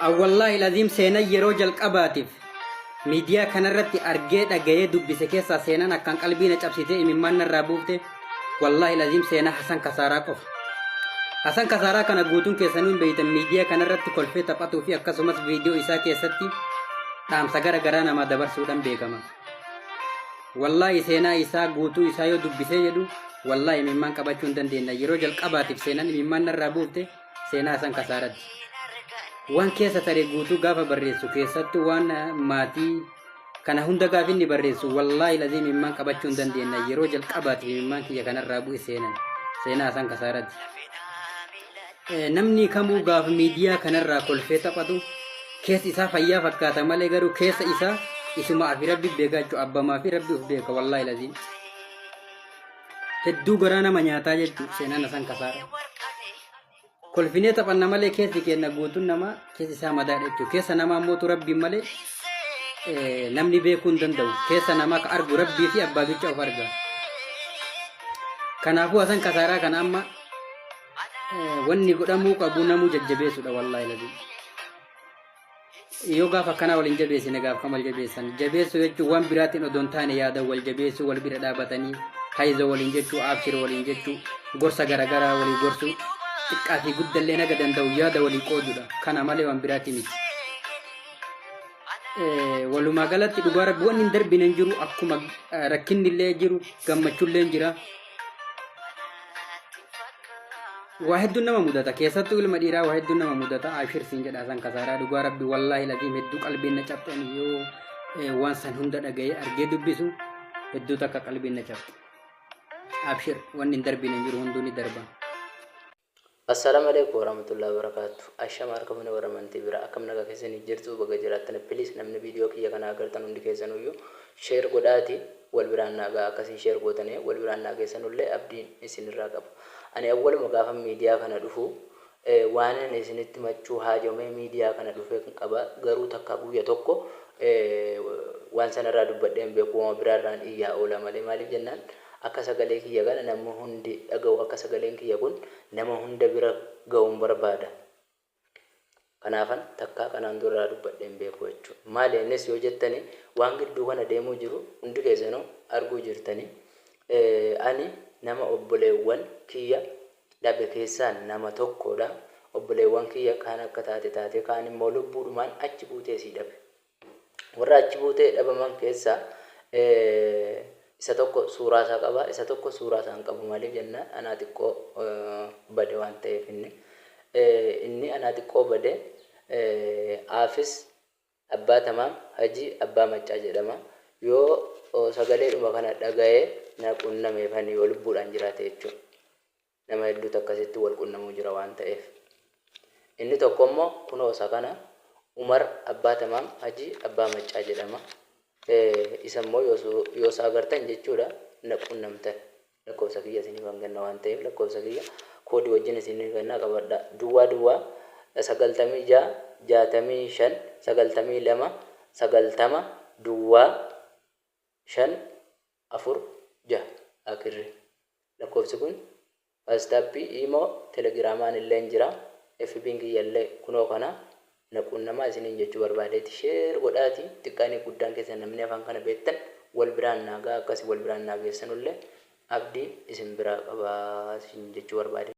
Wallaahi laziim, seenan yeroo jalqabaatiif miidiyaa kanarratti argee, dhagayee, dubbise keessaa seenan akkaan qalbii na cabsitee imimmaan narraa buufte, wallaahi laziim, seenaa Hasan Kasaaraa qofa. Hasan Kasaaraa kana guutuun keessanuu hin beeytan. Miidiyaa kanarratti kolfee taphatuu fi akkasumas viidiyoo isaa keessatti dhaamsa gara garaa namaa dabarsuudhaan beekama. Wallaahi, seenaa isaa guutuu isaa yoo dubbisee jedhu, wallaahi imimmaan qabachuu hin dandeenya. Yeroo jalqabaatiif seenan imimmaan narraa buufte seenaa Hasan Kasaaratti. Waan keessa tare guutuu gaafa barreessu, keessattuu waan maatii kana hunda gaafa inni barreessu, wallaahi lazii imimmaan qabachuu hin dandeenya. Yeroo jalqabaatiif imimmaan kiyya kanarraa bu'e seenan seenaa Hasan Kasaaratti. Namni kamuu gaafa miidiyaa kanarraa kolfee taphatu keessi isaa fayyaa fakkaata malee, garuu keessa isaa isumaa fi rabbi beeka jechuudha. Abbamaa fi rabbi of beeka, wallaahi lazii. Hedduu garaa nama nyaataa jechuudha seenaan Hasan Kasaaraa. Kolfinee taphanna malee keessi keenya guutuun namaa keessi isaa madaadha jechuudha. Keessa namaa mootu rabbiin malee namni beekuu hin danda'u. Keessa namaa ka argu rabbii fi abbaa bicha of arga. Kanaafuu Hasan Kasaaraa kana amma wanni godhamuu qabu namuu jajjabeessuudha, wallaahi lazii. Yoo gaafa akkanaa wal hin jabeessine, gaaf kam wal jabeessan? Jabeessuu jechuun waan biraatiin odoo hin taane, yaada wal jabeessuu, wal bira dhaabatanii hayza waliin jechuu, abshir waliin jechuu, gorsa garaagaraa walii gorsuu, xiqqaa fi guddallee naga danda'u yaada walii qoodudha. Kana malee waan biraatii miti. Walumaa galatti, dhugaa rabbi, wanni hin darbine hin jiru. Akkuma rakkinni illee jiru, gammachuullee hin jira. Waa hedduun nama mudata, keessattuu ilma dhiiraa waa hedduun nama mudata. Abshir siin jedha Hasan Kasaaraa. Dhugaa rabbi, wallaahi laziim, hedduu qalbiin na cabxeen. Yoo waan san hunda dhaga'ee, argee, dubbisu, hedduu takka qalbiin na cabxe. Abshir, wanni hin darbine hin jiru, hunduu ni darba. Assalaamu alaikum warahmatullahi wabarakatuh. Ashama harka fuune warra amantii bira, akkam nagaa keessanii jirtu? Baga jiraattan. Please, namni viidiyoo kiyya kana agartan hundi keessanuyyuu share godhaati wal biraan naa ga'a. Akkasiin share gootanii wal biraan naa geessanullee abdiin isinirraa qaba. Ani awwaluma gaafa miidiyaa kana dhufu waanan isinitti machuu haajomee miidiyaa kana dhufee qaba, garuu takka guyya tokko waan sanarraa dubbadhee hin beeku. Wama biraarraan iyyaa oola malee. Maaliif jennaan, akka sagalee kiyya kana namni hundi dhaga'u, akka sagaleen kiyya kun nama hunda bira ga'uun barbaada. Kanaafan takkaa kanaan dura irraa dubbadhee hin beeku jechuudha. Maali innis yoo jettani, waan gidduu kana deemuu jiru hundi keessanuu arguu jirtani. Ani nama obboleewwan kiyya dhabe keessaa nama tokkodha. Obboleewwan kiyya kaan akka taate taatee, kaan immoo lubbuudhumaan achi buutee isii dhabe. Warra achi buutee dhabaman keessaa isa tokko suuraa isaa qaba, isa tokko suuraa isaa hin qabu. Maaliif jennaan, anaa xiqqoo bade waan ta'eef inni. Inni anaa xiqqoo bade Haafis Abbaa Tamaam Hajii Abbaa Maccaa jedhama. Yoo sagaleedhuma kana dhaga'ee na qunnameefani, yoo lubbuudhaan jiraate jechuudha. Nama hedduutu akkasitti wal qunnamuu jira waan ta'eef. Inni tokko immoo kunoo isa kana, Umar Abbaa Tamaam Hajii Abbaa Maccaa jedhama. Isa immoo yoo isa agartan jechuudha na qunnamtan. Lakkoofsa kiyya isiniifan kenna waan ta'eef, lakkoofsa kiyya koodii wajjin isinii kenna, qabadhaa. Duwwaa duwwaa 96 65 92 90 duwwaa 5 4 6 akirri. Lakkoofsi kun WhatsApp, Imo, Telegiraamaan illeen jira. FB'n kiyya illee kunoo kana, na qunnamaa isiniin jechuu barbaadeeti. Share godhaati xiqqaanii guddaan keessan namni afaan kana beektan wal biraan naa ga'a. Akkasii wal biraan naa geessanullee abdiin isin biraa qaba isin jechuu barbaade.